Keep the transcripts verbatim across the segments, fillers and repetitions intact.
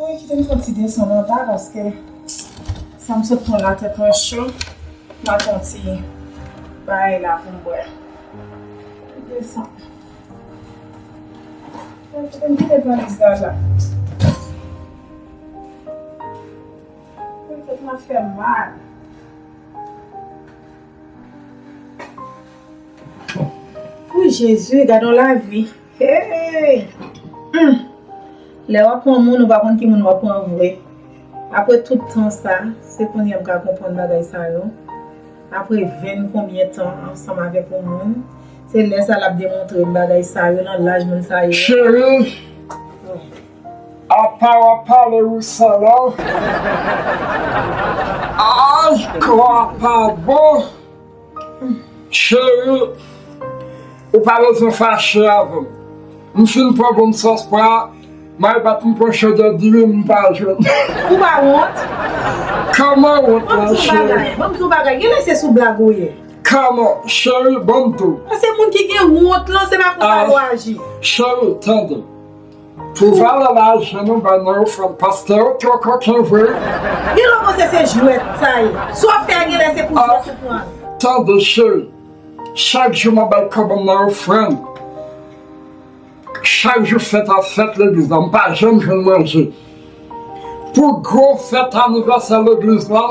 Mwen kite m fè yon ti desann anba paske sa m sot pran la tèt mwen cho. M ap pran ti bagay la pou m bwè. Desann. Mwen kite m kite valiz la la. Mwen tèt mwen fè m mal. Wi, Jezi, gad yon lavi. Hey! Hmm. Lè w ap pran moun, ou pa konn ki moun w ap pran vre. Apre tout tan sa, se kounye a m ka konprann bagay sa yo. Apre ven konbyen tan ansanm avèk yon moun, se lè sa l ap demontre m bagay sa yo nan laj moun sa yo. Cheri, apa w ap pale wi sa la? Ay, kò a pa bon. Cheri, ou pa bezwen fache avè m. M fin pran bon sòs pwa, m al bat m pran chòdyè diri, m pa jwenn. Ou pa wont? Kòman wont lan, cheri? Ban m di w bagay, ban m di w bagay, genlè se sou blag ou ye. Kòman, cheri, ban m di w. Se moun ki gen wont lan, se pa konsa yo aji. Cheri, tande. Pou valè lajan nou bay nan ofrann, pastè yo twò koken vre. Gen lè w panse se jwèt sa ye. Sa w fè a genlè se pou jwèt ou pran l. Tande cheri, chak jou m ap bay kòb mwen nan ofrann. Chak jou fèt ap fèt legliz la, m pa janm jwenn manje. Pou gwo fèt anivèsè legliz la,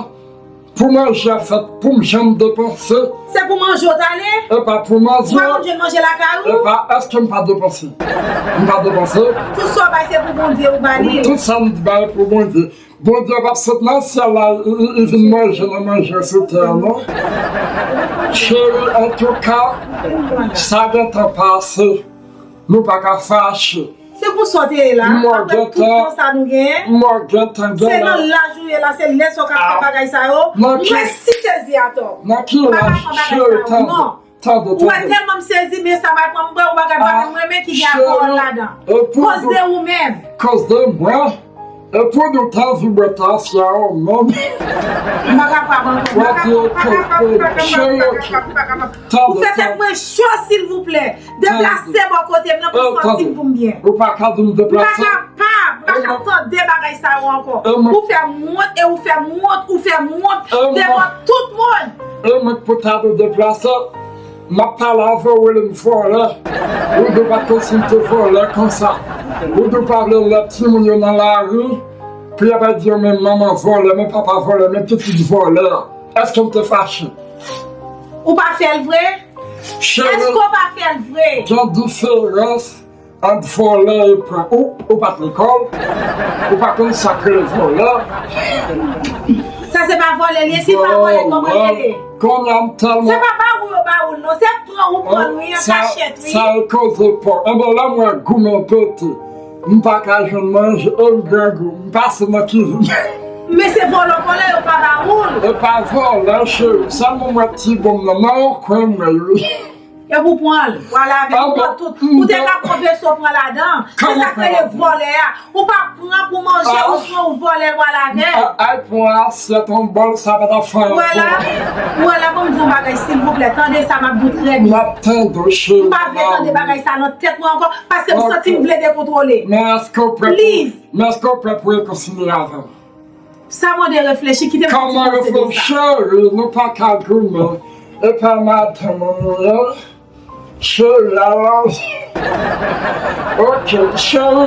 pou manje a fèt, pou m janm depanse. Se pou manje w t ale? E pa pou manje. Ou pa konn jwenn manje lakay ou? E pa, èske m pa depanse? M pa depanse. Tout sa w bay se pou Bondye ou ba li? Tout sa m bay pou Bondye. Bondye p ap sot nan syèl la, li, li, li vin manje nan manje sou tè a, non. Cheri, antouka, sa gentan pase. Nou pa ka fache. Se pou sa w te ye la, apre tout tan sa nou genyen. M wè w gentan gen la. Se nan laj ou ye la, se lè sa w ka fè bagay sa yo. Mwen si Jezi atò. Nan ki laj, cheri, tande, tande, tande. Ou wè tèlman m sezi, men sa pa pran m bwè, ou pa gad bagay mwen, men ki gen akò ladan. Koz de ou menm. Koz de mwen. E pou nou ta vi bwè tasya ou menm. M pa kapab ankò. M pa kapab, m pa kapab, m pa kapab, m pa kapab, m pa kapab. Ou fè tèt mwen cho, silvouplè. Deplase bò kote m nan pou m santi m pou m byen. Ou pa ka di m deplase. M pa kapab, m pa ka tande bagay sa yo ankò. Ou fè m wont e ou fè m wont, ou fè m wont devan tout moun. E mwen k pou ta dwe deplase. M ap pale avè w, ou rele m vòlè. Ou di w pa t konn si m te vòlè konsa. Ou di w pa vle lè timoun yo nan lari, pou y ap di yo men manman vòlè, men papa vòlè, men pitit vòlè. Èske m te fache? Ou pa fè l vre? Cheri, èske w pa fè l vre? Gen diferans ant vòlè e pran. Ou, ou pa t lekòl? Ou pa konn sa k rele vòlè? Sa se pa vòlè li ye, si l pa vòlè, kòman l rele? Kounye a m tèlman... Se pa ba ou yo ba ou l non, se pran ou pran l wi, an kachèt wi. Sa e koze pòk. Enben, lè m wè goumen pete, m pa ka jwenn manje, e m grangou, m pase nan kizin. Men se vòlè vòlè yo pa ba ou l. E pa vòlè, cheri. Sèlman m wè ti bonm nan, nan yon kwen m wè l wi. Epi w pran l, w ale avè l, ou pran tout. Ou te ka pran veso, pran ladan. Se sa k rele vòlè a. Ou pa pran pou manje, ou pran, ou vòlè, w ale avè l. Ay, pran asyèt, yon bòl, sa pa t ap fè anyen pou mwen. Ou wè la, ban m di w yon bagay, silvouplè. Tande sa, m ap di w trè byen. M ap tande w, cheri. M pa vle tande bagay sa nan tèt mwen ankò, paske m santi m vle dekontwole. Men èske w prè pou, men èske w prè pou rekonsilye avè m? Sa mande reflechi, kite m fè ti panse de sa. Kòman reflechi, cheri? Nou pa ka goumen. E pa madanm ou nou ye? Cheri, alò. Ok, cheri.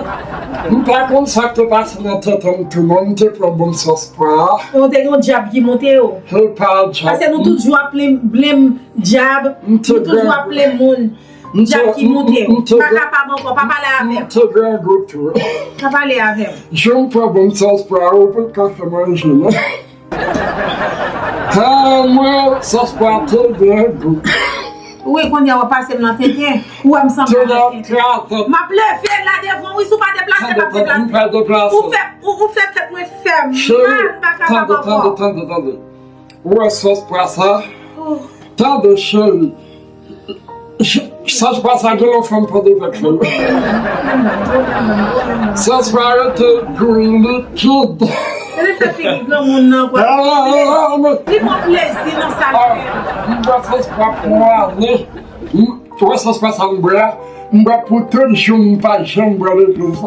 M pa konn sa k te pase nan tèt an m tou non, m te pran bon sòs pwa. Ou te gen yon dyab ki monte w. E pa dyab. Paske nou tout jou ap plenn, blame dyab, nou tout jou ap plenn moun. Dyab ki monte w. M pa kapab ankò, pa pale avè m. M te grangou tou. Pa pale avè m. Jan m pran bon sòs pwa, ou pa ka fè manje non. Ah, mwen, sòs pwa te grangou. Wi, kounye a w ap pase m nan tenten. Ou wè m sanble avèk tenten. M ap leve la devan w wi, si w pa deplase, m ap deplase. Ou fè, ou, ou fè tèt mwen fè m mal, m pa kapab ankò. Tande, tande, tande, tande. Ou wè sòs pwa sa? Tande, cheri. Sòs pwa sa gen lè w fè m pran de vèk fè m. Sòs pwa rete gri likid. Li fè figi granmoun nan kwa. Li pran plezi nan sa l fè. M bwè sòs pwa pou ane. M, ou wè sòs pwa sa m bwè a? M bwè pou tout jou, m pa janm bwè legliz. W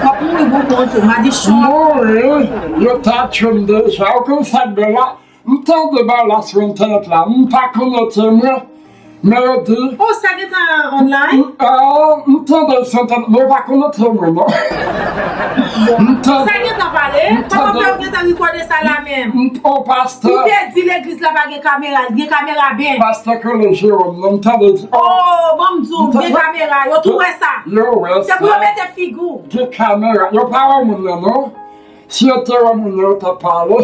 ap mouri Madichon. Mwen, yo ta tchwe m deja. Ou konn sa k bèl la? M tande bagay la sou entènèt la. M pa konn yo temwen. Men yo di. Oh, sa gentan online? Ah, m tande l sou entènèt. Men yo pa konn yo temwen, non. M tande. Sa gentan pale? Kòman fè yo gentan rekòde sa la menm? M, oh, pastè. Ou te di legliz la pa gen kamera. Gen kamera byen. Pastè Kole Jewòm, non, m tande di. Oh, ban m di w, gen kamera. Yo tou wè sa. Yo wè sa. Se pou yo mete figi w. Gen kamera. Yo pa wè moun nan, non. Si yo te wè moun nan, yo t ap pale.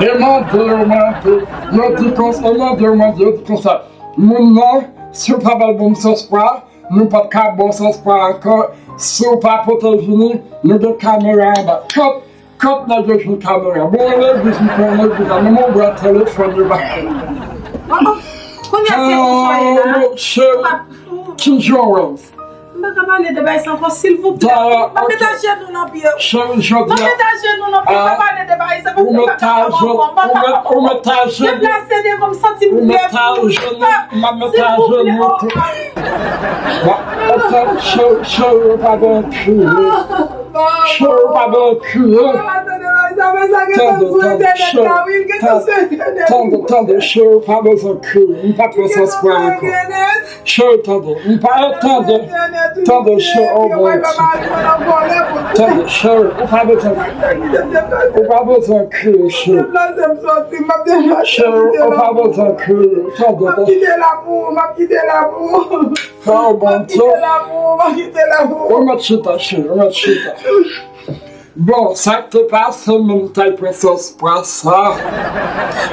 E mande yo, mande. Yo di konsa, e mande yo, mande, yo di konsa. Moun nan, si w pa ba l bon sans pwa, nou p ap ka bon sans pwa ankò. Si w pa pote l vini, nou gen kamera anba. Kot, kot nèg yo jwenn kamera? Bon, legliz, m konnen legliz la, men mwen bwè telefòn yo ba. Kounye a se ou soye la. Cheri, ki jan w wè? M pa ka pale de bagay sa ankò, silvouplè. M ap met ajenou nan pye w. Cheri, jodi a. M ap met ajenou nan pye w, m pa pale de bagay sa, paske m pa ka pale ankò. M pa ka pale ankò. Deplase devan m, santi m lè pou ou. M ap met ajenou tou. Silvouplè, oh. Cheri, cheri, ou pa gen kriye. Cheri, ou pa gen kriye. Tande, tande, cheri, tande, tande, tande, cheri, ou pa bezwen kriye. M pa pran sans pwa ankò. Cheri, tande. M pa, tande. Tande, cheri, oh Bondye. Tande, cheri, ou pa bezwen kriye. Ou pa bezwen kriye, cheri. Cheri, ou pa bezwen kriye. Tande, tande. Oh Bondye. Ou mèt chita, cheri, ou mèt chita. Bon, sa k te pase, m menm ta pran sans pwa sa.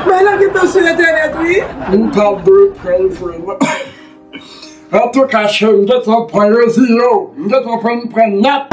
Men nan gentan sou entènèt, wi. M pa dwe pran l vre, non. Antouka, cheri, m gentan pran yo, zi yo. M gentan pran, m pran nèt.